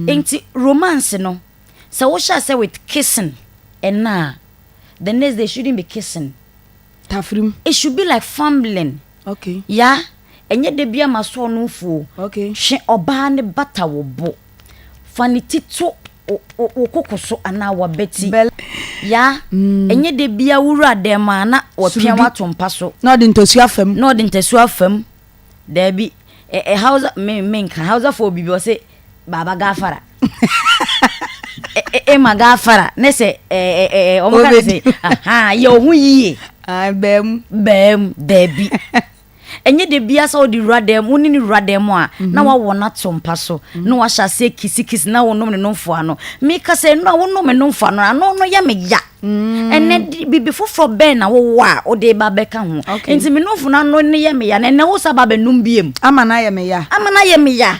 Nti romance no, sɛ wohyɛ asɛ with kissing ɛna a, the next day shouldn't be kissing. Tafirim. It should be like fumbling. Ya, ɛnyɛ da bi ama so ɔno mfuo. Hwɛ, ɔbaa ne bata wo bo, fa ne ti to wo koko so anaa wabati. Ya, ɛnyɛ da bia wura dɛm a na wɔpia Surudu. Wato mpa so. Na ɔde ntasuo afam. Na ɔde ntasuo afam. Daabi, ɛ Hausa me nka Hausafoɔ bibi, ɔsɛ baba gafara, ɛ ma gafara ne sɛ ɛ ɛ ɛ ɔmo ka ne sɛ aha yɛ ɔho yie. Ah, bɛɛmu. Bɛɛm. Daabi, ɛnyɛ de bia sɛ wode wura dɛm, wo ne ne wura dɛm a, na wawɔ no ato mpa so na wahyɛ aseɛ kisikisi na wonom ne nomfoa no. Meka sɛ no a wonom ne nomfoa no, ano no yɛ me ya. Ɛnɛ biribi foforɔ bɛn na wowɔ a wode ba bɛka ho? Nti me nomfo no ano no yɛ me ya, na ɛnɛ wo sa ba bɛnom biem. Ama no ayɛ me ya. Ama no ayɛ me ya.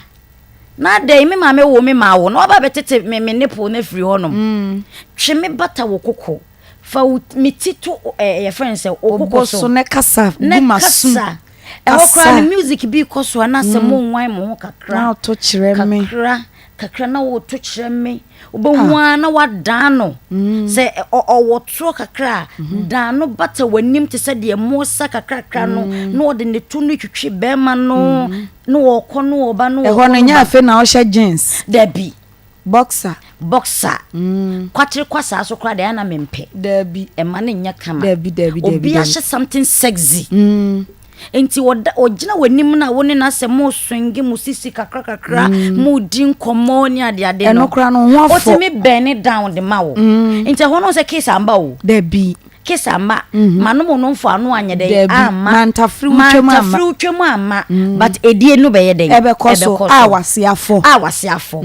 Na adɛn, me maame wo me maa wo na waba bɛtete me nipple no afiri hɔnom? Twe me bata wo koko, fa wo me ti to yɛfrɛ no sɛ wo koko ɔbɔ so so ne kasa ne gu ma sum. Kasa ɛhɔ koraa no, music bi kɔ so anaasɛ mo nwan mo ho kakra. Na ɔto kyerɛ me. Kakra kakra na wɔto kyerɛ me. Wobɛhu a na wadan no sɛ ɔwɔ toro kakra a, dan no bata w'anim te sɛ deɛ mosa kakrakra no, na ɔde ne to no twitwi bɛrima no na wɔkɔ no ɔba no. Ɛhɔ no nyɛ afei na ɔhyɛ jeans. Dabi. Boxer. Boxer kwakyere kwasaa so koraa deɛ, ɛna mempɛ. Dabi. Ɛma ne nyɛ kama. Dabi, dabi, dabi. Obi dabi. ahyɛ something sexy, nti ɔda ɔgyina w'anim no a, wo ne no asɛ mo swing mo sisi kakra kakra, mo di nkɔmmɔ ne adeade no. Ɛno koraa no ho afɔ. Ɔtumi bɛn ne down de ma wo, nti ɛhɔ no sɛ kiss amba o. Dabi. Kiss amba ma no mo no mfo ano anyɛ dɛn? Dabi. Amma. Mantafiri wo twam amma. Mantafiri wo twam amma, but edie no bɛyɛ dɛn? Ɛbɛkɔ so a wase afɔ. A wase afɔ.